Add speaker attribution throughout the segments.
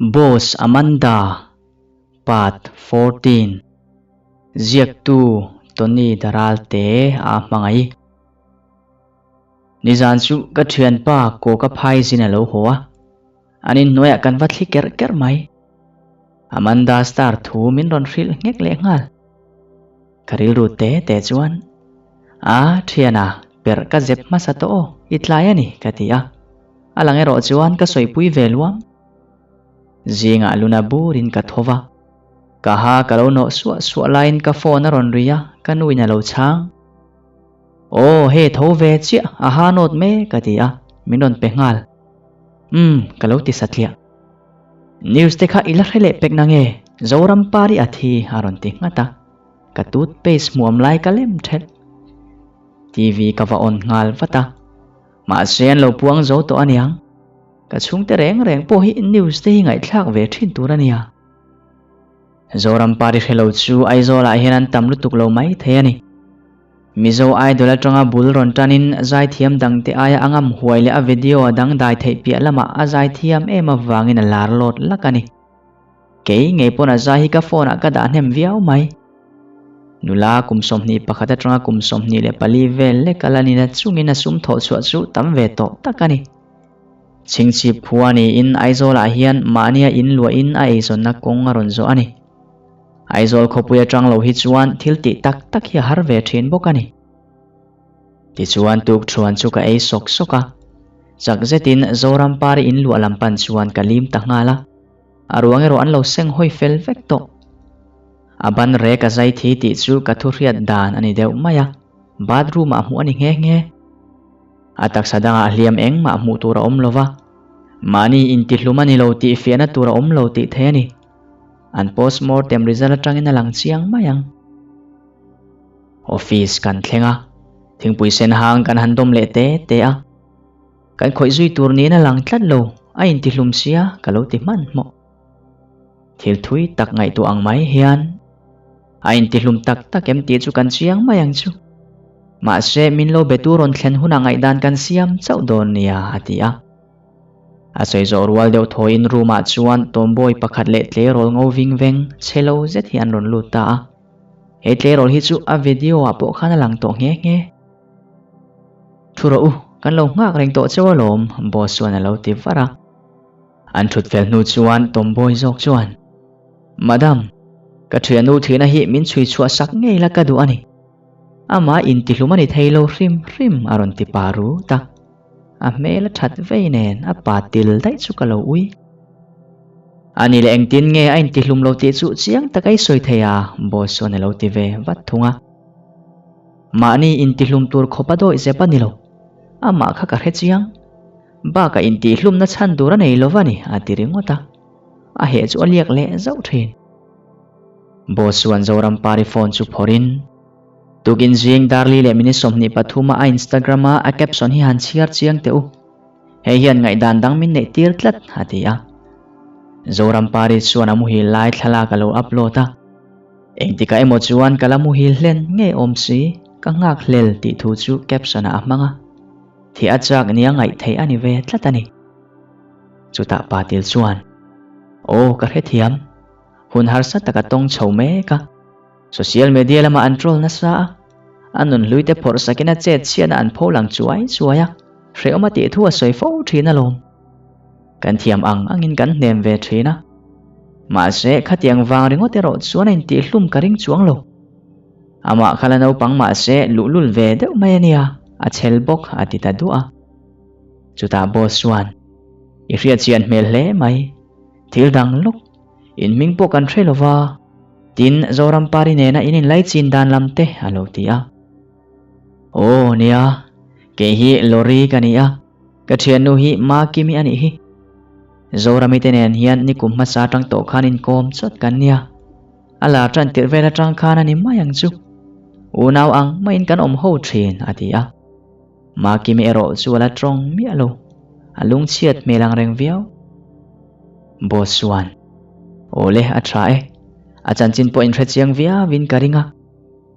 Speaker 1: Boss Amanda Part 14 Ziaktu Tony Daralte a hmangaih. Nizan chu ka thianpa kaw ka phai zin a lo haw a, an inhnuaiah kan va thli kerh kerh mai. Amanda star thu min rawn hrilh nghek leh nghal. Ka rilru te te chuan, A, thiana, perh ka zep hmasa tawh aw, i tlai a ni, ka ti a. A lang erawh chuan ka sawipui ve luam. Zingah luna burin ka tho va. Ka ha ka lo nawh suah suah laiin ka phone a rawn ri a, ka nuin a lo chhang. Aw, hei tho ve chiah, a ha nawt mek, ka ti a, min rawn pe nghal. Umm, ka lo ti satliah. News te kha i la hre leh pek na nge? Zoram pari a thi a rawn ti nghat a, ka toothpaste hmuam lai ka lem thelh. TV ka va on nghal vat a, mahse an lo puang zo tawh aniang. Ka chhungte reng reng pawh hi news te hi ngaihthlak ve thin tur ania. Zoram pari hre lo chu Aizawl ah hian an tam lutuk lo mai thei a ni. Mizo Idol atanga bul rawn tanin zaithiam dangte aia a ngam huai leh a video a dangdai theih piah lamah a zaithiam em avangin a lar lawt lak a ni. Kei ngei pawn a zai hi ka phone ah ka dah hnem viau mai. Nula kum 21 atanga kum 24 vel lek a la nina chungin a sum thawh chhuah chu tam ve tawh tak a ni. Chhingchhip khua niin Aizawlah hian mahnia in luahin a eizawnna kawng a rawn zawh a ni. Aizawl khawpui atang lo hi chuan thil tih tak tak hi a har ve thin bawk a ni. Tichuan tukthuan chu ka ei sawk sawk a, chak zetin Zoram pari in luah lam pan chuan ka lim ta nghal a, a ruang erawh an lo seng hawi fel vek tawh. A ban rek a zai thi tih chu ka thu hriat dan a ni deuh mai a, bathroom ah hmuh a ni nghe nghe. A taksa dangah hliam engmah hmuh tur a awm lo va, mahni intihlum a ni lo tih fiahna tur a awm lo tih theih a ni. An postmortem result atangin a lang chiang mai ang. Office kan thleng a, thingpui sen hang kan han dawm leh te te a. Kan khawih zui tur niin a lang tlat lo, a intihlum sia ka lo ti hmanhmawh. Thil thui tak ngaihtuah ang mai hian a intihlum tak tak em tih chu kan chiang mai ang chu. Mahse min lo betu rawn thlen hunah ngaihdan kan siam chauh dawn nia a ti a. A sawi zawh rual deuh thawiin room ah chuan tomboy pakhat leh tleirawl ngo ving veng chhe lo zet hi an rawn lut ta a. He tleirawl hi chu a video ah pawh khan a lang tawh nghe nghe. Thu rawh u, kan lo nghak reng tawh cheu alawm, boss chuan a lo ti var a. An thut fel hnu chuan tomboy zawk chuan, Madam, ka thiannu thihna hi min chhui chhuah sak ngei la ka duh a ni. Amah intihlum a ni thei lo hrim hrim a rawn ti pa rut a. A hmel a that vei nen a pa til daih chu ka lo ui. A ni leh engtin nge a intihlum lo tih chu chiang taka i sawi thei a, boss chuan a lo ti ve vat thung a. Mahni intihlum tur khawp a dawih zep a ni lo. Amah kha ka hre chiang. Bakah intihlumna chhan tur a nei lo va ni, a ti ringawt a. A heh chu a liak leh zauh thin. Boss chuan Zorampari phone chu phawrhin, Tukin zing Darli leh minute 23 a a Instagram a a caption hi han chhiar chiang teh u. Hei hian ngaihdan dang min neih tir tlat, a ti a. Zorampari chuan a muhil lai thlalak a lo upload a. Engtikah emaw chuan ka la muhil hlen nge awm si, ka nghak hlel tih thu chu caption ah a hmang a. Thih a chak nia ngaih theih a ni ve tlat a ni. Chutah Patil chuan, Aw, ka hrethiam. Hun harsa tak a tawng chho mek a. Social media lamah an troll nasa a, a nun hlui te phawrh sakin a chet chhiatna an pho lang chuai chuai a, hrehawm a tih thu a sawi fo thin alawm. Kan thiam ang angin kan hnem ve thin a. Mahse, khatiang vang ringawt erawh chuan a intihhlum ka ring chuang lo. Amah kha la naupang mahse luhlul ve deuh mai a nia, a chhel bawk a ti ta duah a. Chutah boss chuan, I hriatchian hmel hle mai, thil dang lawk. In hming pawh kan hre lova, tin Zoram pari nena in inlaichin dan lam te a lo ti a. Aw nia, kei hi Lori ka ni a, ka thiannu hi Makimi a nih hi. Zorami te nen hian nikum hmasa atang tawh khan inkawm chawt kan nia. A lar tan tirh vel atang khan a ni mai ang chu. Unau ang maiin kan awm ho thin a ti a. Makimi erawh chu a la tawng miah lo, a lungchhiat hmel ang reng viau. Boss chuan, Awle, a tha e. A chanchin pawh inhre chiang viauin ka ring a.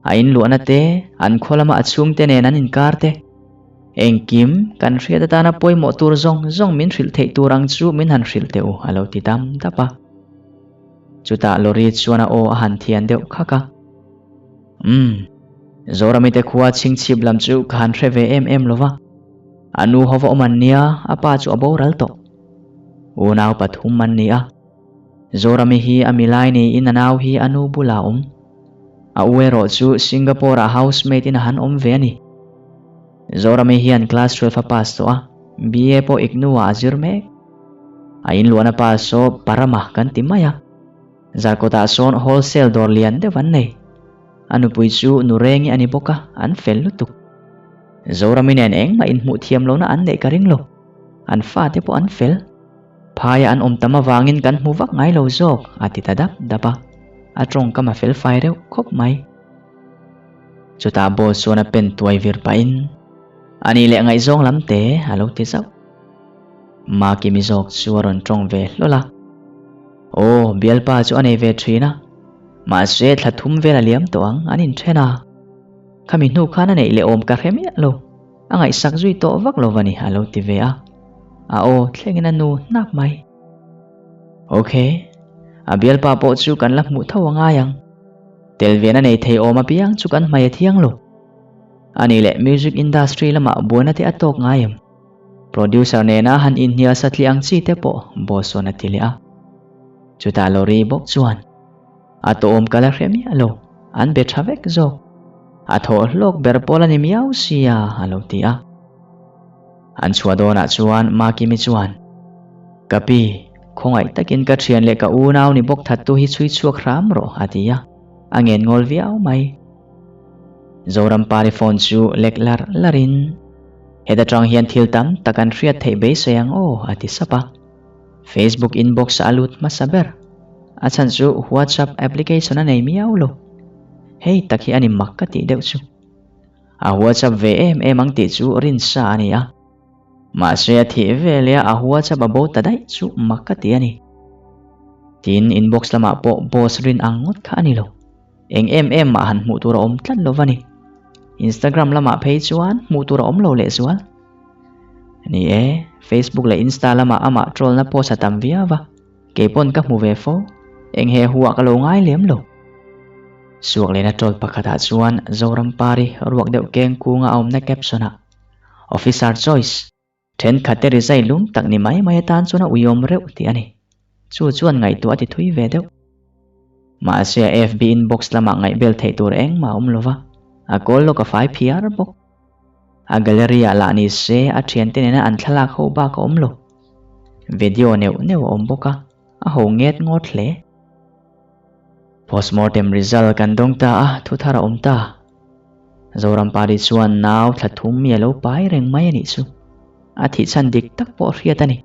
Speaker 1: A inluahna te, an khaw lama a chhungte nen an inkar te. Engkim, kan hriat atana pawimawh tur zawng zawng min hrilh theih tur ang chu min han hrilh teh u, a lo ti dam dap a. Chutah Lori chuan a aw a han thian deuh khak a. Umm, Zoramite khua chhingchhip lam chu ka han hre ve em em lo va. A nu ho va awm an nia, a pa chu a boral tawh. Unau pathum an ni a. Zorami hi a milai niin a nau hi a nu bulah a awm. A u erawh chu Singapore-ah housemaid in a han awm ve a ni. Zorami hian class 12 a pass tawh a, BA pawh IGNU-ah a zir mek. A inluahna pa saw Parama kan ti mai a. Zarkawtah sawn wholesale dawr lian deuh an nei. A nupui chu nu rengi a ni bawk a, an fel lutuk. Zorami nen engmah inhmuh thiam lohna an neih ka ring lo. An fate pawh an fel. Phaia an awm tam avangin kan hmu vak ngai lo zawk, a ti ta dap dap a. A tawngkam a fel fai reuh khawp mai. Chutah boss chuan a pen tuai vir pahin, A nih leh ngaihzawng lam te, a lo ti zauh. Makimi zawk chu a rawn tawng ve hlawl a. Aw, bialpa chu a nei ve thin a. Mahse thla thum vel a liam tawh ang, an inthen a. Khami hnu khan a neih leh awm ka hre miah lo. A ngaihsak zui tawh vak lo va ni, a lo ti ve a. A aw thlengin a nu hnap mai. Ok, a bialpa pawh chu kan la hmuh tho a ngai ang. Tel ven a nei thei awm apiang chu kan hmai a thiang lo. A nih leh music industry lamah buaina te a tawk ngai em? Producer nena han inhnial satliah ang chi te pawh boss chuan a ti leh a. Chutah Lori bawk chuan, A tawhawm ka la hre miah lo, an be tha vek zawk. A thawh hlawk ber pawl a ni miau sia, a lo ti a. An chhuah dawnah chuan Makimi chuan, Ka pi, khawngaih takin ka thian leh ka unau ni bawk thattu hi chhui chhuak hram rawh, a ti a. A ngen ngawl viau mai. Zoram Pari phone chu lek lar larin, Heta tang hian thil tam tak an hriat theih beisei ang aw, a ti sap a. Facebook inbox a lut hmasa ber. A chhan chu WhatsApp application a nei miau lo. Hei tak hi a ni mak ka tih deuh chu. A WhatsApp ve em em ang tih chu rinsa a ni a. Mahse a thih veleh a WhatsApp a bo ta daih chu mak ka ti a ni. Tin, inbox lamah pawh boss rin ang ngawt kha a ni lo. Eng em em mah han hmuh tur a awm tlat lo va ni. Instagram lamah phei chuan hmuh tur a awm lo lehzual. Ni e, Facebook leh Insta lamah amah troll na post a tam viau a, keipawn ka hmu ve fo, eng he huah ka lo ngai lem lo. Suak lehna troll pakhatah chuan Zoram Pari ruak deuh keng kunga a awmna caption ah, Officer Choice, thenkhat te rizai lum tak ni mai mai atan chuan a uiawm reuh tih a ni. Chu chuan ngaihtuah a ti thui ve deuh. Mahse a FB inbox lamah ngaihbel theih tur engmah a awm lova, a call lawk a fai phiar bawk. A gallery ah lah ni se a thiante nena an thlalak ho bak a awm lo. Video neuh neuh a awm bawk a, a ho nget ngawt hle. Postmortem result kan dawng ta a, thu thar a awm ta. Zoram Pari chuan nau thla thum mi a lo pai reng mai a nih chu. A thih chhan dik tak pawh hriat a ni.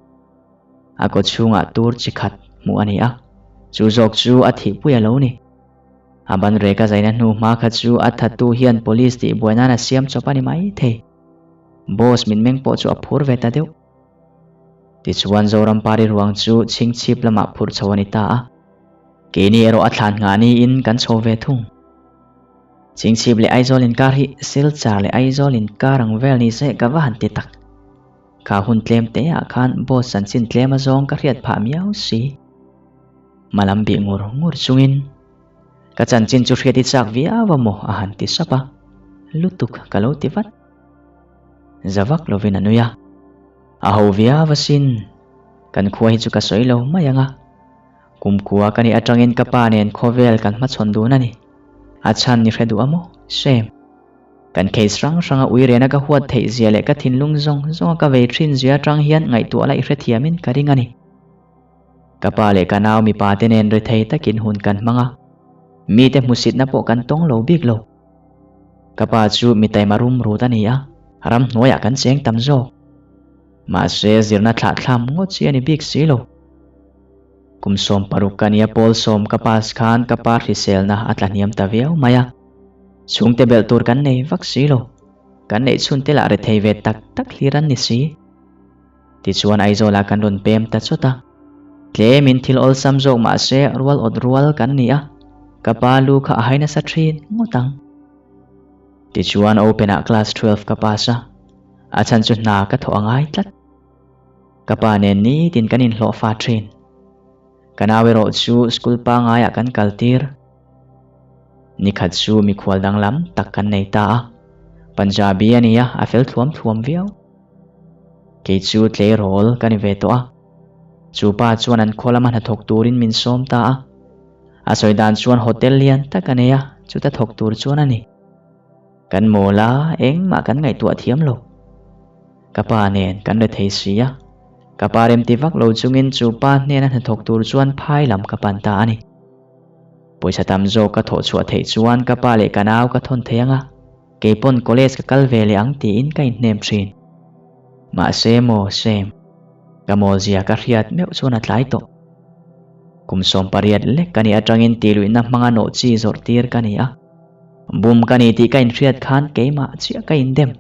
Speaker 1: A kaw chhungah tur chi khat hmuh a ni a, chu zawk chu a thihpui a lo ni. A ban rek a zaina hnu hma kha chu a thattu hian police tih buai nan a siam chawp a ni mai thei. Boss mitmeng pawh chu a phur ve ta deuh. Tichuan Zoram Pari ruang chu chhingchhip lamah phurh chho a ni ta a. Keini erawh a thlan nghah niin kan chho ve thung. Chhingchhip leh Aizawl inkar hi Silchar leh Aizawl inkar ang vel ni se ka va han ti tak. Kha hun tlem te ah khan boss chanchin tlem azawng ka hriat phah miau si. Hmalam bih ngur ngur chungin, Ka chanchin chu hriat i chak viau a maw? a han ti sap a, lutuk ka lo ti vat. Za vak lovin a nui a, A ho viau asin, kan khua hi chu ka sawi lo mai ang a. Kumkhua ka nih atangin ka pa nen khawvel kan hmachhawn dun a ni. A chhan ni hre duh a maw? Same. Kan case hrang hranga ui rena ka huat theih zia leh ka thinlung zawng zawnga ka vei thin zia atang hian ngaihtuah la i hrethiamin ka ring a ni. Ka pa leh ka nau mipa te nen rethei takin hun kan hmang a, mite hmusitna pawh kan tawng lo bik lo. Ka pa chu mi taima rum rut a ni a, ramhnuaiah kan cheng tam zawk. Mahse zirna thlahthlam ngawt chi a ni bik si lo. Kum 16 ka nia pawl sawm ka pass khan ka pa hriselna a tla hniam ta viau mai a. Chhungte belh tur kan nei vak si lo. Kan neih chhunte lah rethei ve tak tak hlir an ni si. Tichuan Aizawlah kan rawn pem ta chawt a. Tlemin thil awlsam zawk mah se rual awt rual kan ni a, ka pa lu kha a hai nasa thin ngawt ang. Tichuan Open ah class 12 ka pass a. A chhan chu hna ka thawh a ngai tlat. Ka pa nen nitin kan inhlawhfa thin. Ka nau erawh chu school pangaiah kan kal tir. Nikhat chu mikhual danglam tak kan nei ta a. Punjabi a nia, a fel thluam thluam viau. Kei chu tleirawl ka ni ve tawh a. Chu pa chuan an khaw lama hnathawk turin min sawm ta a. A sawi dan chuan hotel lian tak a nei a, chuta thawk tur chuan a ni. Kan mawl a, engmah kan ngaihtuah thiam lo. Ka pa nen kan re thei si a, ka pa remti vak lo chungin chu pa hnena hnathawk tur chuan phai lam ka pan ta a ni. Pawisa tam zawk ka thawh chhuah theih chuan ka pa leh ka nau ka thawn thei ang a, kei pawn college ka kal ve leh ang tiin ka inhnem thin. Mahse maw Sam, ka mawlzia ka hriat meuh chuan a tlai tawh. Kum 18 lek ka nih atangin tihluihna hmanga nawh chi zawrh tir ka ni a. Bum ka ni tih ka inhriat khan keimah chiah ka indem.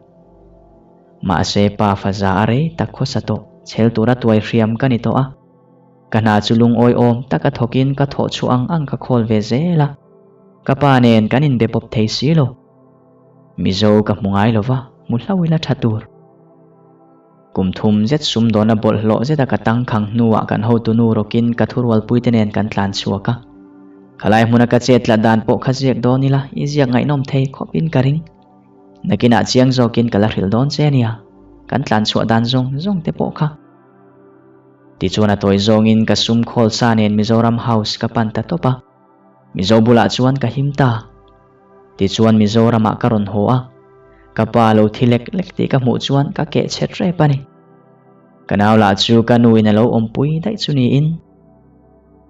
Speaker 1: Mahse pa faza a rei tak khawsa tawh, chhel tura tuai hriam ka ni tawh a. Ka hna chu lungawi awm taka thawkin ka thawh chhuah ang ang ka khawl ve zel a. Ka pa nen kan inbe pawp thei si lo. Mizo ka hmu ngai lo va, hmu hlau ila tha tur. Kum thum zet sumdawna bawlhhlawh zeta ka tangkhang hnuah kan hotunu rawkin ka thurualpuite nen kan tlan chhuak a. Khalai hmuna ka chet tlat dan pawh kha ziak dawn ila i ziak ngaihnawm thei khawpin ka ring. Nakinah chiang zawkin ka la hrilh dawn che ania, kan tlan chhuah dan zawng zawng te pawh kha. Tichuan a tawi zawngin ka sum khawl sa nen Mizoram House ka pan ta tawp a. Mizo bulah chuan ka him ta. Tichuan Mizoramah ka rawn haw a, ka pa lo thi lek lek tih ka hmuh chuan ka keh chhet rep a ni. Ka nau lah chu ka nu in a lo awmpui daih chu niin.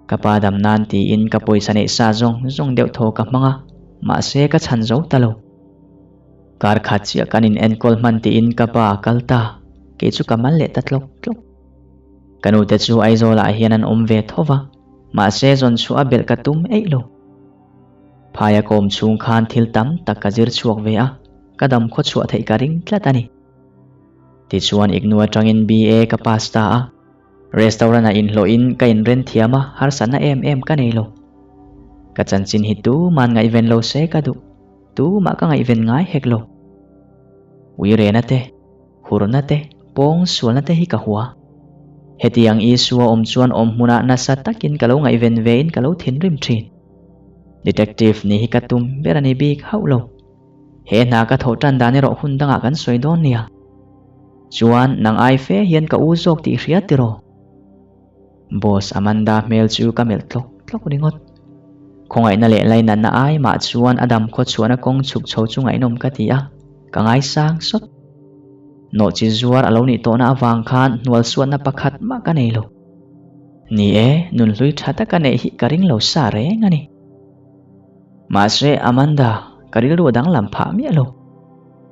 Speaker 1: Ka pa dam nan tiin ka pawisa neih sa zawng zawng deuh thaw ka hmang a, mahse ka chhan zo ta lo. Kar khat chiah kan in enkawl hman tiin ka pa a kal ta, kei chu ka mal leh ta tlawk tlawk. Ka nu te chu Aizawl ah hian an awm ve tho va, mahse zawn chhuah a belh ka tum eih lo. Phaia kawm chhung khan thil tam tak ka zir chhuak ve a, ka dam khaw chhuah theih ka ring tlat a ni. Tichuan Ignu atangin BA ka pass ta a, restaurant ah inhlawhin ka inren thiam a, harsatna em em ka nei lo. Ka chanchin hi tuman ngaihven lo se ka duh, tumah ka ngaihven ngai hek lo. Uirena te. Hurna te, pawng sualna te hi ka hua. Hetiang Isua awm chuan awm hmunah nasa takin ka lo ngaihven vein ka lo thinrim thin. Detective nih hi ka tum ber a ni bik hauh lo. He hna ka thawh tan dan erawh hun dangah kan sawi dawn nia. Chuan nang ai fe hian ka u zawk tih hria tiraw? Boss Amanda hmel chu ka melh tlawk tlawk ringawt. Khawngaihna leh lainatna ai mah chuan a dam khaw chhuahna kawng chhuk chho chu ngaihnawm ka ti a, ka ngaisang sawt. Nawhchi zuar a lo nih tawhna avang khan hnual suatna pakhat mah ka nei lo. Ni e, nunhlui tha taka neih hi ka ring lo sa reng a ni. Mahse Amanda, ka rilru a danglam phah miah lo.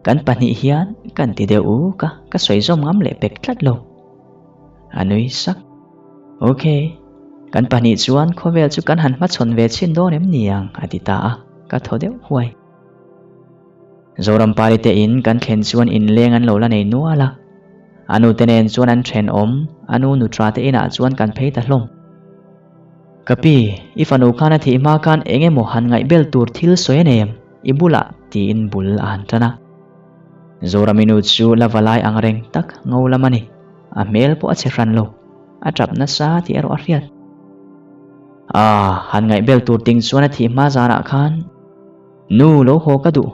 Speaker 1: Kan pahnih hian kan ti deuh uk a, ka sawi zawm ngam leh pek tlat lo. A nui sak. Ok, kan pahnih chuan khawvel chu kan han hmachhawn ve chhin dawn em ni ang a ti ta a, ka thaw deuh huai. Zoram Pari te in kan thlen chuan inleng an lo la nei nual a. A nu te nen chuan an thenawm, a nu nutra te inah chuan kan phei ta hlawm. Ka pi, i fanu khan a thih hma khan eng emaw han ngaihbel tur thil sawi a nei em? I bulah tiin bul a han tan a. Zoraminu chu la va lai ang reng tak ngo lam a ni. A hmel pawh a chhe hran lo. A tap nasa tih erawh a hriat. Ah, han ngaihbel tur ting chuan a thih hma zanah khan Nu lo haw ka duh.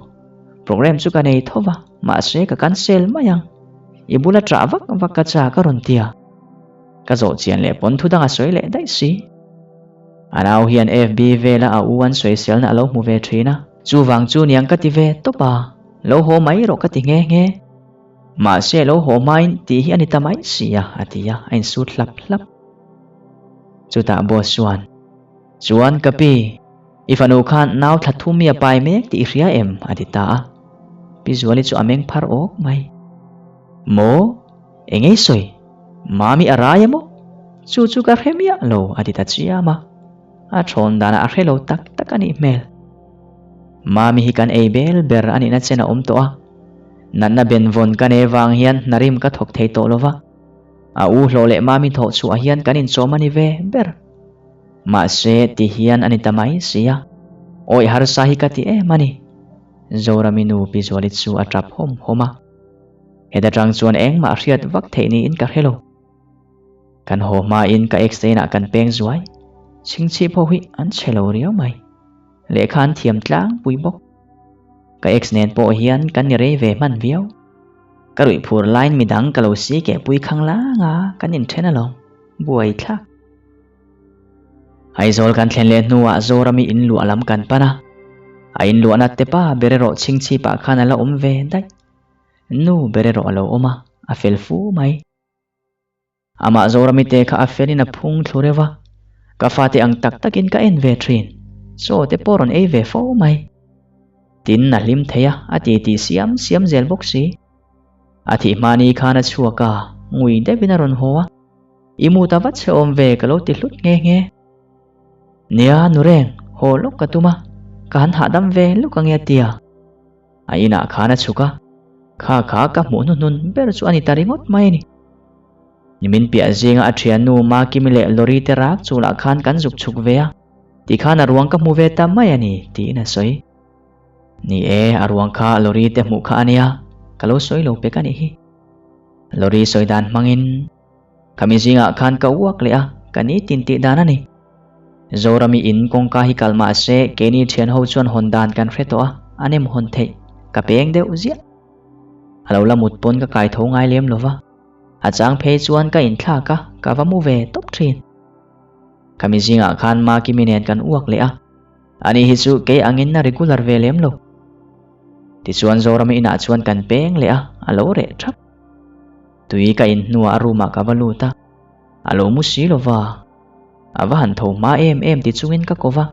Speaker 1: Program chu ka nei tho va, mahse ka cancel mai ang. I bula ṭah vak vak ka chak a rawn ti a. Ka zawh chian leh pawn thu dang a sawi leh daih si. A nau hian FB vela a u an sawiselna a lo hmu ve thin a, chuvang chu niang ka ti ve tawp a, lo haw mai rawh ka ti nghe nghe. Mahse lo haw hmain tih hi a ni ta mai si a, a ti a, a insut hlap hlap. Chutah boss chuan, Chuan ka pi, i fanu khan nau thla thum mi a pai mek tih i hria em? a ti ta a. Pi Zuali chu a meng phar awk mai. Maw? Engei sawi? Mami a rai emaw? Chu chu ka hre miah lo a ti ta chiam a. A thawn danah a hre lo tak tak a nih hmel. Mami hi kan ei bel ber a nihna chen a awm tawh a. Natna benvawn ka nei vang hian hnarim ka thawk thei tawh lo va. A u hlawh leh Mami thawh chhuah hian kan inchawm a ni ve ber. Mahse ti hian a ni ta mai si a. Awih harsa hi ka ti em a ni. Zorami nu Pi Zuali chu a tap hawm hawm a. Heta tang chuan engmah hriat vak theih niin ka hre lo. Kan haw hmain ka ex te inah kan peng zuai. Chhingchhip ho hi an chhe lo riau mai. Lehkha an thiam tlangpui bawk. Ka ex nen pawh hian kan ni rei ve hman viau. Ka ruih phur laiin midang ka lo si keh pui khang lang a, kan inthen alawm. Buai thlak. Aizawl kan thlen leh hnuah Zorami in luah lam kan pan a. A in luahna te pa ber erawh chhingchhipah khan a la awm ve daih. Nu ber erawh a lo awm a, a fel fu mai. Amah Zorami te kha a felin a phung thlu reuh a, ka fate ang tak takin ka en ve thin, chaw te pawh rawn ei ve fo mai. Tin a hlim thei a, a ti ti siam siam zel bawk si. A thih hmani khan a chhuak a, ngui deuhin a rawn haw a, I mu ta vat che awm ve ka lo ti hlut nghe nghe. Nia nu reng, haw lawk ka tum a, ka han hahdam ve lawk ange a ti a. A inah khan a chhuk a, kha kha ka hmuh hnuhnun ber chu a ni ta ringawt mai a ni. Nimin piah zinga a thiannu Makimi leh Lori te rak chulah khan kan zuk chhuk ve a, tikhan a ruang ka hmu ve ta mai a ni, tiin a sawi. Ni e, a ruang kha Lori te hmuh kha a nia, ka lo sawi lo pek a nih hi. Lori sawi dan hmangin Khami zingah khan ka uak leh a, ka nitin tih dan a ni. Zorami in kawngka hi kal mah se keini thian ho chuan hawn dan kan hre tawh a, a nem hawn theih, ka peng deuh ziah. A lo la mut pawn ka kai tho ngai lem lo va, a chang phei chuan ka inthlak a, ka va mu ve tawp thin. Khami zingah khan Makimi nen kan uak leh a, ani hi chu kei angin a regular ve lem lo. Tichuan Zorami inah chuan kan peng leh a, a lo reh thap. Tui ka in hnuah a room ah ka va lut a, a lo mu si lo va, a va han tho hma em em ti chungin ka ko va.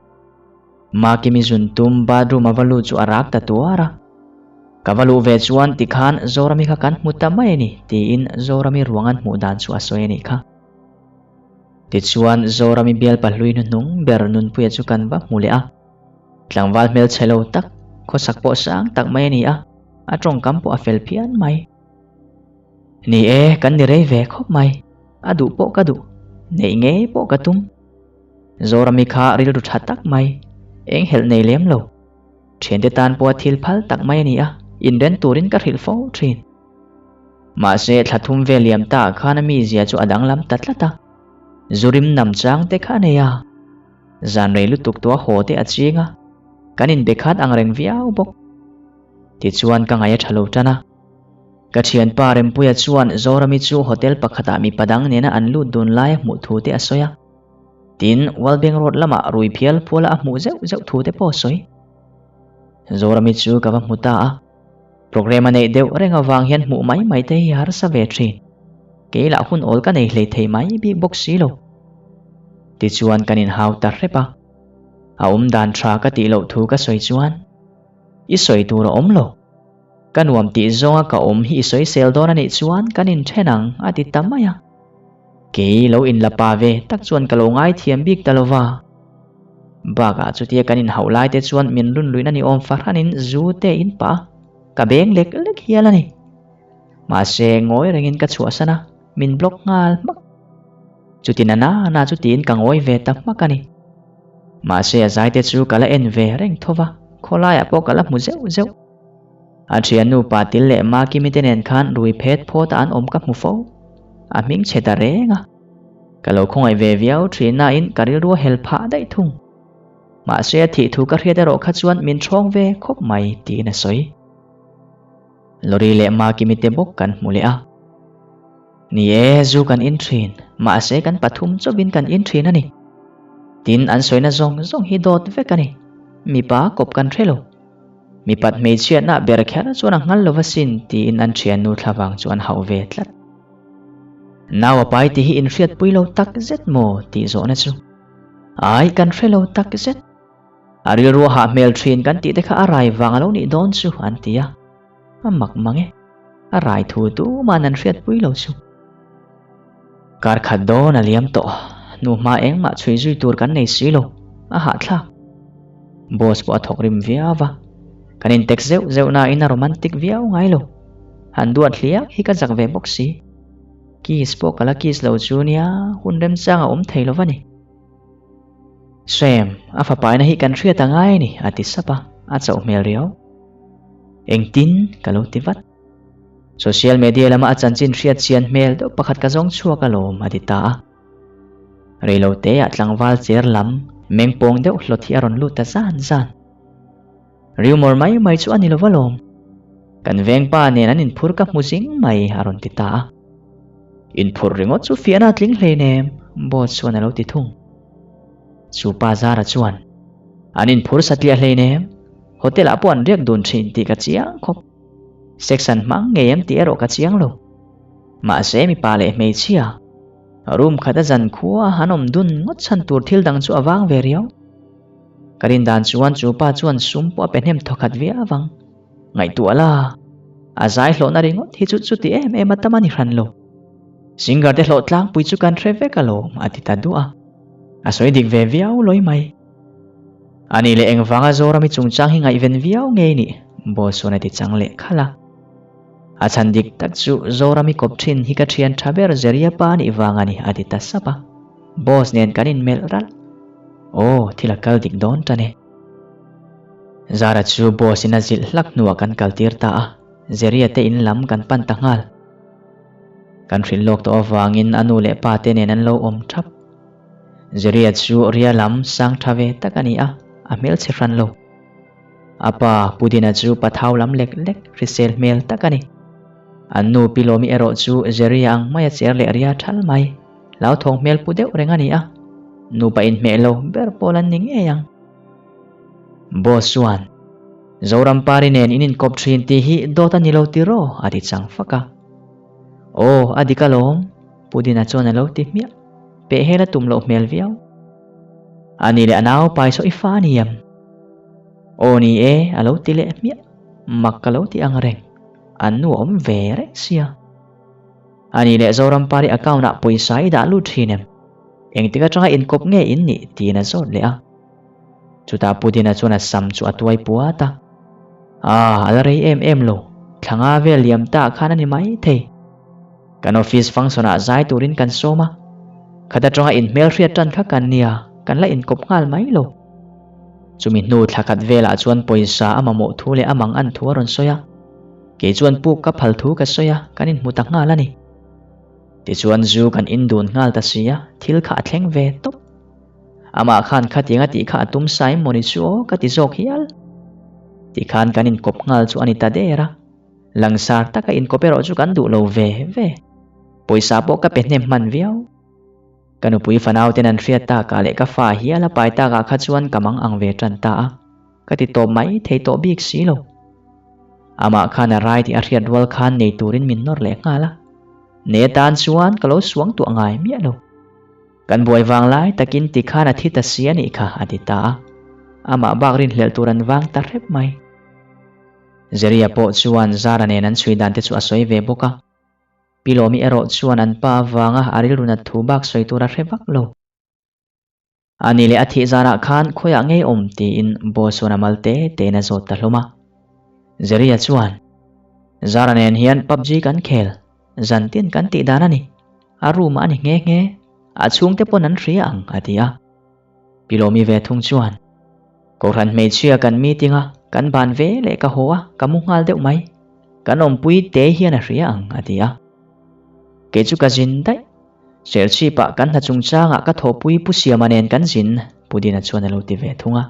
Speaker 1: Makimi zun tum bathroom a va lut chu a rak ta tuar a, ka va luh ve chuan tikhan Zorami kha kan hmu ta mai a ni tiin Zorami ruang an hmuh dan chu a sawi a nih kha. Tichuan Zorami bial pahlui hnuhnung ber Nunpuia chu kan va hmu leh a, tlangval hmelchhe lo tak, khawsak pawh sang tak mai a ni a, a tawngkam pawh a fel phian mai. Ni e, kan ni rei ve khawp mai. A duh pawh ka duh, neih ngei pawh ka tum. Zorami kha rilru tha tak mai, eng helh nei lem lo. Thiante tan pawha thil phal tak mai a ni a, inren turin ka hrilh fo thin. Mahse, thla thum ve liam ta khan a mizia chu a danglam ta tlat a. Zurim nam chang te kha a nei a. Zan rei lutuk tua haw te a ching a, kan inbe khat ang reng viau bawk. Tichuan ka ngaih a tha lo tan a. Ka thianpa Rempuia chuan Zorami chu hotel pakhatah mipa dang nena an lut dun lai a hmuh thu te a sawi a. Tin, Walbeng Road lamah rui phial phuala a hmuh zeuh zeuh thu te pawh a sawi. Zorami chu ka va hmu ta a. Programme a neih deuh reng avang hian hmuh mai mai te hi harsa ve thin. Kei lah hun awl ka nei hlei thei mai bik bawk si lo. Tichuan kan inhau ta hrep a. A awm dan tha ka tih loh thu ka sawi chuan, I sawi tur a awm lo. Ka nuam tih zawnga ka awm hi i sawisel dawn a nih chuan kan inthen ang a ti ta mai a. Kei lo inla pa ve tak chuan ka lo ngaithiam bik ta lo va. Bakah chutia kan inhauh lai te chuan min runluihna ni awm fahranin zu te in pah a, ka beng lek lek hial a ni. Mahse ngawi rengin ka chhuahsan a, min block nghal hmak. Chuti na na na chu tiin ka ngawi ve ta hmak a ni. Mahse a zai te chu ka la en ve reng tho va, khawlaiah pawh ka la hmu zeuh zeuh. A thiannu Patil leh Makimi te nen khan rui phet phawt a an awm ka hmu fo. A hming chhe ta reng a. Ka lo khawngaih ve viau thin nain ka rilru a hel phah daih thung. Mahse a thih thu ka hriat erawh kha chuan min ṭhawng ve khawp mai tiin a sawi. Lori leh Makimi te bawk kan hmu leh a. Ni e, zu kan in thin, mahse kan pathum chauhin kan in thin a ni. Tin, an sawina zawng zawng hi dawt vek a ni. Mipa kawp kan hre lo. Mipat hmeichhiatna ber kher chuan a nghal lo va sin tiin an thiannu thlavang chu an hauh ve tlat. Nau a pai tih hi inhriatpui lo tak zet maw tih zawhna chu. Ai, kan hre lo tak zet. A rilru a hah hmel thin kan tih te kha a rai vang a lo nih dawn chu an ti a. A mak mang e. A rai thu tuman an hriatpui lo chu. Kar khat dawn a liam tawh. Nu hma engmah chhui zui tur kan nei si lo. A hahthlak. Boss pawh a thawk rim viau va. Kan intek zeuh zeuh nain a romantic viau ngai lo. Han duat hliak hi ka zak ve bawk si. Kiss pawh ka la kiss lo chu nia, hun remchang a awm thei lo va ni. Sam, a fapaina hi kan hriat a ngai a ni, a ti sap a, a chauh hmel riau. Engtin? ka lo ti vat. Social media lama a chanchin hriat chian hmel deuh pakhat ka zawng chhuak alawm a ti ta a. Reiloteah tlangval cher lam meng pawng deuh hlawt hi a rawn lut ta zan zan. Rumor mai mai chu a ni lo alawm. Kan vengpa nen an inphur ka hmu zing mai a rawn ti ta a. Inphur ringawt chu fiahna a tling hleinem boss chuan a lo ti thung. Chu pa Zara chuan an inphur satliah hleinem hotel ah pawh an riak dun thin tih ka chiang khawp. Sex an hmang ngei em tih erawh ka chiang lo. Mahse mipa leh hmeichhia room khat a zan khua a han awm dun ngawt chhan tur thil dang chu a vang ve riau. Ka rin dan chuan chu pa chuan sum pawh a pe hnem thawkhat viau avang. Ngaihtuah la, a zai hlawhna ringawt hi chu chuti em em a tam a ni hran lo. Singer te hlawh tlangpui chu kan hre vek alawm a ti ta duah a. A sawi dik ve viau lawi mai. A nih leh engvanga Zorami chungchang hi ngaihven viau ngei nih Boss chuan a ti chang leh khalh a. A chhan dik tak chu Zorami kawp thin hi ka thian tha ber Zeria pa nih vang a ni a ti ta sap a. Boss nen kan inmelh ralh. Aw, thil a kal dik dawn tan e. Zara chu boss in a zilh hlak hnuah kan kal tir ta a, Zeria te in lam kan pan ta nghal. Kan hrilh lawk tawh avangin a nu leh pa te nen an lo awm thap. Zeria chu ria lam sang tha ve tak a ni a, a hmelchhe hran lo. A pa Pudina chu pathau lam lek lek hrisel hmel tak a ni. An nu Pi Lawmi erawh chu Zeria ang maia cher leh ria thal mai, hlauthawng hmel pu deuh reng a ni a, nupa inhmeh lo ber pawl an ni ngei ang. Boss chuan, Zoram Pari nen in inkawp thin tih hi dawt a ni lo tiraw? a ti chang fak a. Aw, a dik alawm, Pudina chuan a lo ti hmiah. Peh hel a tum loh hmel viau. A ni leh a nau pai saw i fa a ni em? Aw ni e, a lo ti leh hmiah. Mak ka lo ti ang reng. An nu a awm ve reng sia. A ni leh Zoram Pari account ah pawisa i dah lut thin em? Engtik atanga inkawp nge in nih tiin a zawt leh a. Chutah Pudina chuan a sam chu a tuai puat a. Ah, a la rei em em lo. Thla nga vel liam ta khan a ni mai thei. Kan office function ah zai turin kan sawm a. Khat atanga inhmel hriat tan kha kan nia, kan la inkawp nghal mai lo. Chumi hnu thla khat velah chuan pawisa a mamawh thu leh a mang an thu a rawn sawi a. Kei chuan puk ka phal thu ka sawi a, kan inhmu ta nghal a ni. Tichuan zu kan indun nghal ta si a, thil kha a thleng ve tawp. Amah khan khatiang a tih kha a tum sa em mawni chu aw ka ti zawk hial. Tikhan kan inkawp nghal chu a ni ta der a. Langsar taka inkawp erawh chu kan duh lo ve ve. Pawisa pawh ka pe hnem hman viau. Ka nupui fanau ten an hriat takah leh ka fa hial a pai takah kha chuan ka mang ang ve tan ta a. Ka ti tawp mai thei tawh bik si lo. Amah khan a rai tih a hriat rual khan nei turin min nawr leh nghal a. Nei atan chuan ka lo suang tuah ngai miah lo. Kan buai vang lai takin ti khan a thi ta si a nih kha, a ti ta a. Amah bak rinhlelh tur an vang ta hrep mai. Zeria pawh chuan Zara nen an chhui dan te chu a sawi ve bawk a. Pi Lawmi erawh chuan an pa avanga a rilru nat thu bak sawi tur a hre vak lo. A ni leh a thih zanah khan khawiah ngei awm tiin boss chuan a mal te tein a zawt ta hlawm a. Zeria chuan, Zara nen hian PUBG kan khel, zan tin kan tih dan a ni. A room ah a ni nghe nghe, a chhungte pawn an hria ang a ti a. Pi Lawmi ve thung chuan, Kohhran hmeichhia kan meeting a, kan ban ve leh ka haw a, ka mu nghal deuh mai. Kan awmpui te hian a hria ang a ti a. Kei chu ka zin daih. Serchhipah kan hna chungchangah ka thawhpui Pu Siama nen kan zin, Pu Dina chuan a lo ti ve thung a.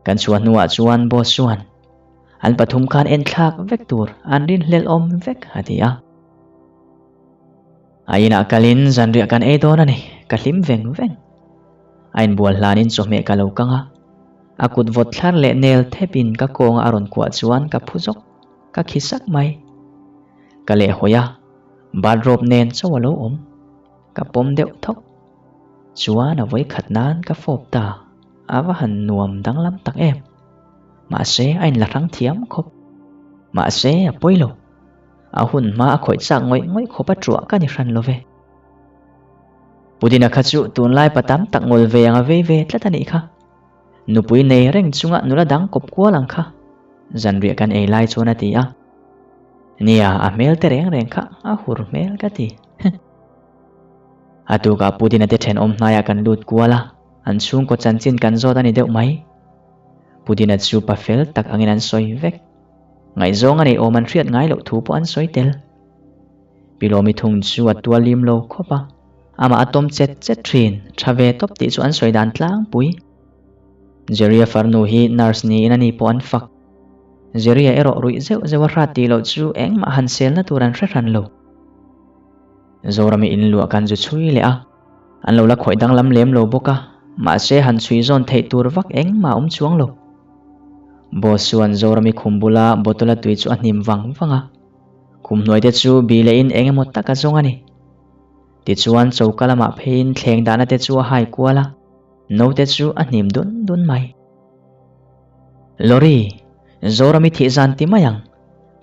Speaker 1: Kan chhuah hnuah chuan boss chuan, An pathum khan enthlak vek tur an rinhlelh awm vek a ti a. A inah kalin zanriah kan ei dawn a ni, ka hlim veng veng. A inbual hlanin chawhmeh ka lo kang a, a kut vawt thlar leh nel thepin ka kawnga a rawn kuah chuan ka phu zawk, ka khi sak mai. Ka lehhawi a, bathrobe nen chauh a lo awm. Ka pawm deuh thawk. Chuan a vawikhat nan ka fawp ta, a va han nuam danglam tak em. Mahse a inla hrang thiam khawp. Mahse a pawi lo. A hun hma a khawih chak ngawih ngawih khawp a truah ka ni hran lo ve. Pudina kha chu tunlai pa tam tak ngawl ve ang a vei ve tlat a nih kha. Nupui nei reng chunga nula dang kawp kual ang kha. Zanriah kan ei lai chuan a ti a. Nia, a hmel te reng reng kha a hur hmel ka ti. A tukah Pudina te thenawm hnaiah kan lut kual a, an chhungkaw chanchin kan zawt a ni deuh mai. Pudina chu pa fel tak angin an sawi vek. Ngaihzawng a neih awm an hriat ngai loh thu pawh an sawi tel. Pi Lawmi thung chu a tual lim lo khawp a, amah a tawm chet chet thin, tha ve tawp tih chu an sawi dan tlangpui. Jerry-a farnu hi nurse niin a ni pawh an fak. Jerry-a erawh ruih zeuh zeuh a hrat tih loh chu engmah han selna tur an hre hran lo. Zorami inluah kan zu chhui leh a, an lo la khawih danglam lem lo bawk a, mahse han chhui zawn theih tur vak engmah a awm chuang lo. Boss chuan Zorami khum bula bottle a tui chu a hnim vang vang a, khum hnuai te chu bi lehin eng emaw tak a zawng a ni. Tichuan choka lamah pheiin thleng dahna te chu a hai kual a, naute chu a hnim dun dun mai. Lorry, Zorami thih zan ti mai ang,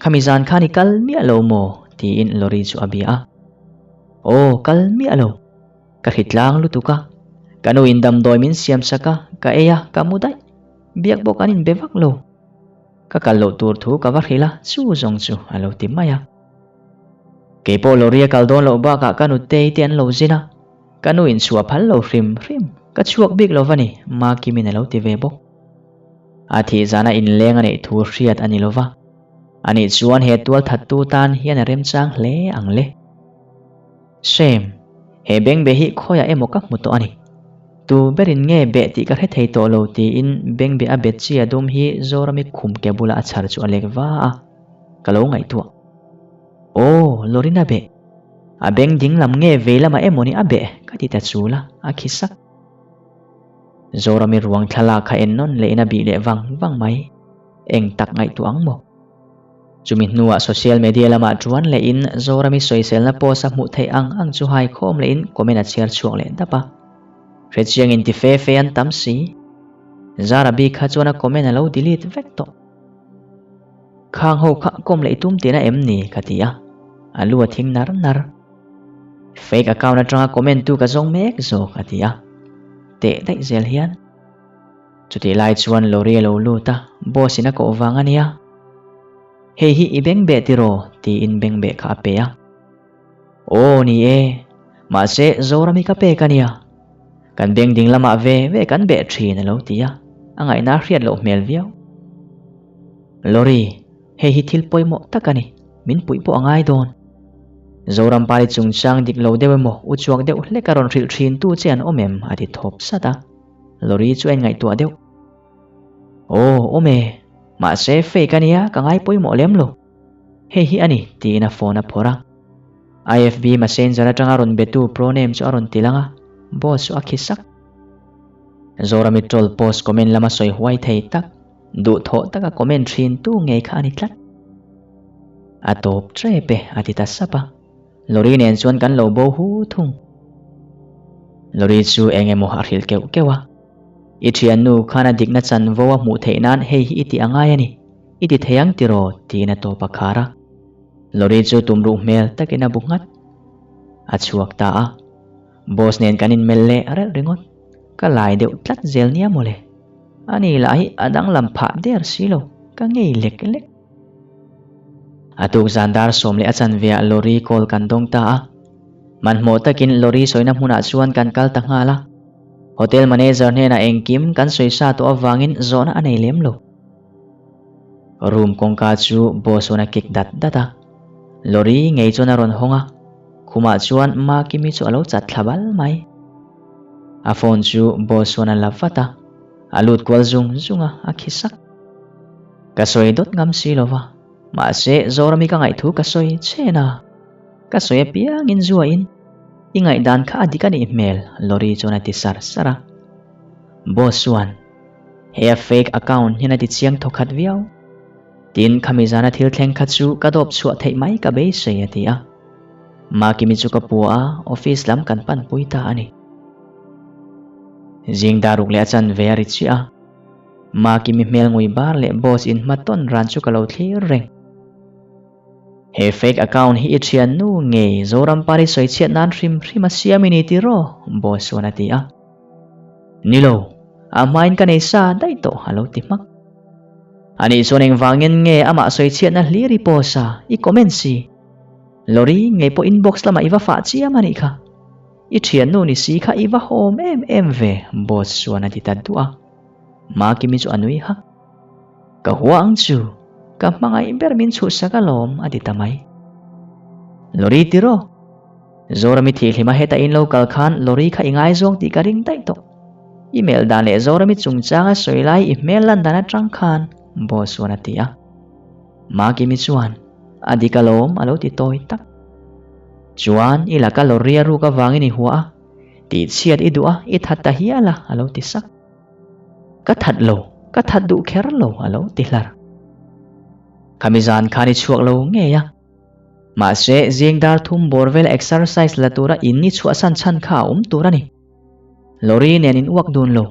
Speaker 1: khami zan khan i kal miah lo maw? tiin Lorry chu a bia a. Aw, kal miah lo. Ka hritlang lutuk a, ka nu in damdawi min siam sak a, ka ei a, ka mu daih. Biak bawk an inbe vak lo. Ka kal loh tur thu ka va hrilh a, chu zawng chu a lo ti mai a. Keipawh lorry a kal dawn loh bakah ka nutei te an lo zin a, ka nu in chhuah phal lo hrim hrim, ka chhuak bik lo va ni, Makimin a lo ti ve bawk. A thih zana inleng a neih thu hriat a ni lo va, anih chuan he tual thattu tan hian a remchang hle ang le. Shame, he bengbe hi khawiah emaw ka hmu tawh a ni. Tu berin nge beh tih ka hre thei tawh lo tiin bengbe a bet chi a dum hi Zorami khum ke bula a chhar chu a lek va a, ka lo ngaihtuah. Aw, Lorina beh. A beng ding lam nge vei lamah emaw ni a beh ka ti ta chul a, a khi sak. Zorami ruang thlalak kha en nawn lehin a bih leh vang vang mai. Eng tak ngaihtuah ang maw? Chumi hnuah social media lamah tuan lehin Zorami sawiselna post a hmuh theih ang ang chu hai khawm lehin comment a chhiar chhuak leh dap a. Hrechiang in ti fe fe an tam si. Zara bik kha chuan a comment a lo delete vek tawh. Khang ho kha kawm leh i tum tihna em ni? ka ti a. A lu a thing nar nar. Fake account atanga comment tu ka zawng mek zawk a ti a. Teh daih zel hian. Chutih lai chuan lorry a lo lut a, boss in a koh vang a nia. Hei hi i beng beh tiraw? tiin beng beh kha a pe a. Aw ni e, mahse Zoram hi ka pek a nia. Kan beng ding lamah ve ve kan beh thin a lo ti a, a ngaihna a hriat loh hmel viau. Lorry, hei hi thil pawimawh tak a ni, min puih pawh a ngai dawn. Zoram pali chungchang dik lo deuh emaw uchuak deuh hlek a rawn hrilh thin tu che an awm em? a ti thawp sat a. Lorry chu a inngaihtuah deuh. Aw, awm e. Mahse, fake a nia, ka ngai pawimawh lem lo. Hei hi a ni, tiin a phone a phawrh a. IFB Messenger atanga rawn betu proname chu a rawn ti lang a, boss chu a khi sak. Zorami troll post comment lama sawi huai thei tak, duhthawh taka comment thin tu ngei kha a ni tlat. A tawp tep e, a ti ta sap a. Lorry nen chuan kan lo bo hu thung. Lorry chu eng emaw a hrilh keuh keuh a. I thiannu khan a dikna chanvo a hmuh theih nan hei hi i tih a ngai a ni. I ti thei ang tiraw? tiin a tawp a khar a. Lorry chu tumruh hmel takin a bu nghat. A chhuak ta a. Boss nen kan inmelh leh reuh ringawt. Ka lai deuh tlat zel nia mawle. Ani lah hi a danglam phah der si lo. Ka ngei lek lek. A tuk zan dar 10 leh a chanve ah lorry call kan dawng ta a. Hmanhmawh takin lorry sawina hmunah chuan kan kal ta nghal a. Hotel manager hnenah engkim kan sawi sa tawh avangin zawhna a nei lem lo. Room kawngka chu boss chuan a kick dat dat a. Lorry ngei chuan a rawn hawng a. Khumah chuan Makimi chu a lo chat thla bal mai. A phone chu boss chuan a la vat a. A lut kual zung zung a, a khi sak. Ka sawi dawt ngam si lo va, mahse Zorami ka ngaihthu ka sawi chen a, ka sawi apiangin zuain i ngaihdan kha a dik a nih hmel Lorry chuan a ti sar sar a. Boss chuan he a fake account hian a ti chiang thawkhat viau. Tin khami zana thil thleng kha chu ka dawp chhuah theih mai ka beisei a ti a. Makimi chu ka pua a, office lam kan panpui ta a ni. Zing daruk leh a chanve a ri chiah a. Makimi hmel ngui bar leh boss in hma tawn ran chu ka lo thlir reng. He fake account hi i thian nu ngei Zoram Pari sawi chhiat nan hrim hrim a siam i ni tiraw? Boss chuan a ti a. Ni lo, a hmain ka nei sa daih tawh a lo ti hmak. Anih chuan engvangin nge amah sawi chhiatna hlir i post a, i comment si? Lorry ngei pawh inbox lamah i va fah chiam a nih kha. I thiannu ni si kha i va hawm em em ve, boss chuan a ti ta duah a. Makimi chu a nui hak. Ka hua ang chu. Ka hmangaih ber min chhuhsak alawm, a ti ta mai. Lorry tiraw? Zorami thihhlima heta in lo kal khan lorry kha i ngaizawng tih ka ring daih tawh. I melh dan leh Zorami chungchanga sawi lai i hmel lan dan atang khan, boss chuan a ti a. Makimi chuan, A dik alawm, a lo ti tawi tak. Chuan, i laka lorry a ruk avangin i hua a, tihchhiat i duh a, i that ta hial a, a lo ti sak. Ka that lo, ka that duh kher lo, a lo ti hlar. Khami zan khan i chhuak lo ngei a. Mahse, zing dar thum bawr vel exercise la tura in i chhuahsan chhan kha a awm tur a ni. Lorry nen in uak dun lo.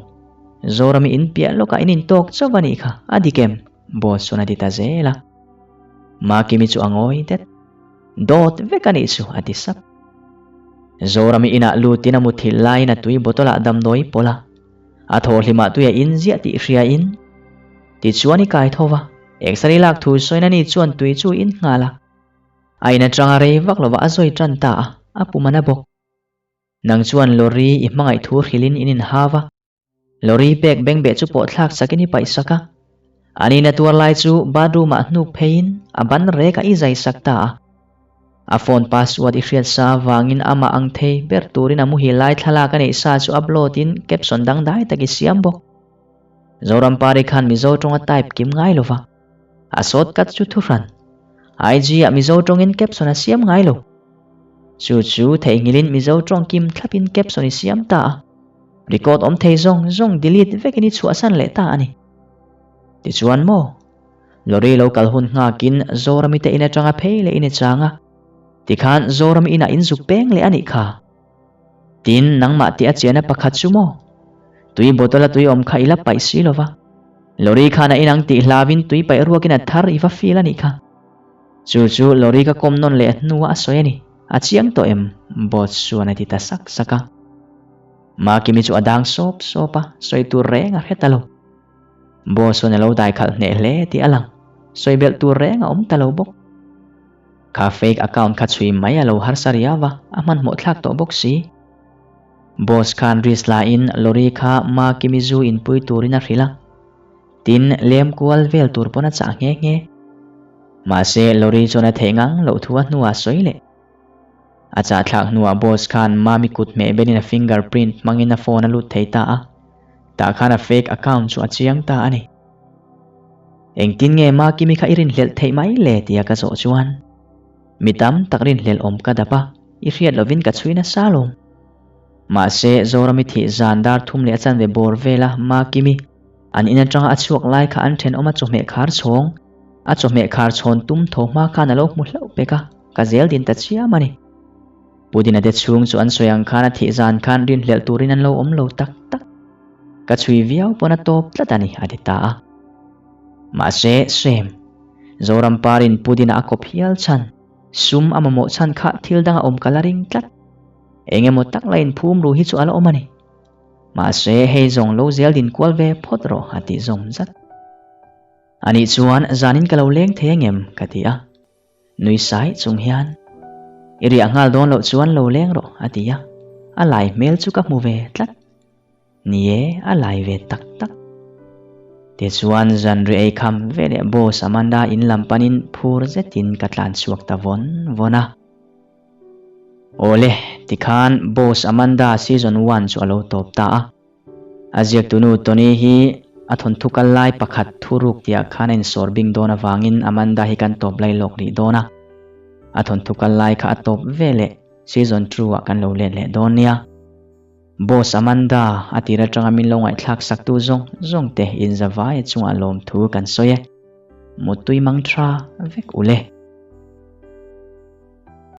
Speaker 1: Zorami in piah lawkah in intawk chauh a nih kha, a dik em? Boss chuan a ti ta zel a. Makimi chu a ngawi det. Dawt vek a nih chu, a ti sap. Zorami inah lutin a muthilh laiin a tui bottle ah damdawi pawlh a. A thawhhlimah tui a in ziah tih hria in. Tichuan i kai tho va, X-ray lak thu sawiin ani chuan tui chu in nghal a. A in atanga rei vak lovah a zawi tan ta a, a pum a na bawk. Nang chuan lorry i hmangaih thu hrilhin in inhau a. Lorry pek bengbeh chu pawh thlak sakin i paih sak a. Ani na tuar lai chu bathroom ah hnuk pheiin a ban rek a i zai sak ta a. A phone password i hriat sa avangin amah ang thei ber turin a muhil lai thlalak a neih sa chu upload in caption dangdai tak i siam bawk. Zorampari khan Mizo tawnga type kim ngai lova, a shortcut chu thuhran. IG ah Mizo tawngin caption a siam ngai lo. Chu chu theihnghilhin Mizo tawng kim thlapin caption i siam ta a. Record awm thei zawng zawng delete vekin i chhuahsan leh ta a ni. Tichuan maw? Lorry lo kal hun nghakin Zorami te in atanga phei leh in i chang a. Tikhan Zorami inah in zuk peng leh a nih kha. Tin, nangmah tih a chiahna pakhat chu maw? Tui bottle a tui awm kha i la paih si lo va. Lorry khan a inang tih hlauin tui paih ruakin a thar i va feel a nih kha. Chu chu lorry ka kawm nawn leh hnuah a sawi a ni. A chiang tawh em? Boss chuan a ti ta sak sak a. Makimi chu a dang sawp sawp a, sawi tur reng a hre ta lo. Boss chuan a lo dai khalh hneh hle tih a lang. Sawi belh tur reng a awm ta lo bawk. Kha fake account kha chhui mai a lo harsa riau a, a hmanhmawh thlak tawh bawk si. Boss khan risk la in lorry kha Makimi zu inpui turin a hrilh a. Tin, lem kual vel tur pawn a chah nghe nghe. Mahse, lorry chuan a theih ngang loh thu a hnuah a sawi leh. A chah thlak hnuah boss khan Mami kut hmeh belin a finger print hmangin a phone a lut thei ta a. Tah khan a fake account chu a chiang ta a ni. Engtin nge Makimi kha i rinhlelh theih mai le tia ka zawh chuan mi tam tak rinhlelh awm ka dap a, i hriat lovin ka chhui nasa alawm. Mahse, Zorami thih zan dar thum leh a chanve bawr vela Makimi an in atanga a chhuak lai kha an thenawm a chawhmeh khar chhawng, a chawhmeh khar chhawn tum tho hma khan a lo hmu hlauh pek a, ka zel din ta chiam a ni. Pudina te chhung chu an sawi ang khan a thih zan khan rinhlelh turin an lo awm lo tak tak. Ka chhui viau pawn a tawp tlat a ni, a ti ta a. Mahse, Sam, Zoram parin Pudina a kawp hial chhan, sum a mamawh chhan kha thil dang a awm ka la ring tlat. Eng emaw tak la inphum ru hi chu a la awm a ni. Mahse, hei zawng lo zel din kual ve phawt rawh, a ti zawm zat. Anih chuan zanin ka lo leng thei angem? ka ti a. Nui sai chung hian, I riah nghal dawn loh chuan lo leng rawh, a ti a. A lai hmel chu ka hmu ve tlat. Ni e, a lai ve tak tak. Tichuan zanri ei kham ve leh Boss Amanda in lam panin phur zetin ka tlan chhuak ta vawn vawn a. Awle, tikhan Boss Amanda season one chu a lo tawp ta a. A ziaktunu Tony hi a thawnthu kal lai pakhat thuruk tihah khan a insawr bing dawn avangin Amanda hi kan tawp lai lawk rih dawn a. A thawnthu kal lai kha a tawp veleh season two-ah kan lo let leh dawn nia. Boss Amanda, a tir atanga min lo ngaihthlak saktu zawng zawng te inzavai chungah lawmthu kan sawi e. Muttui mang tha vek ule.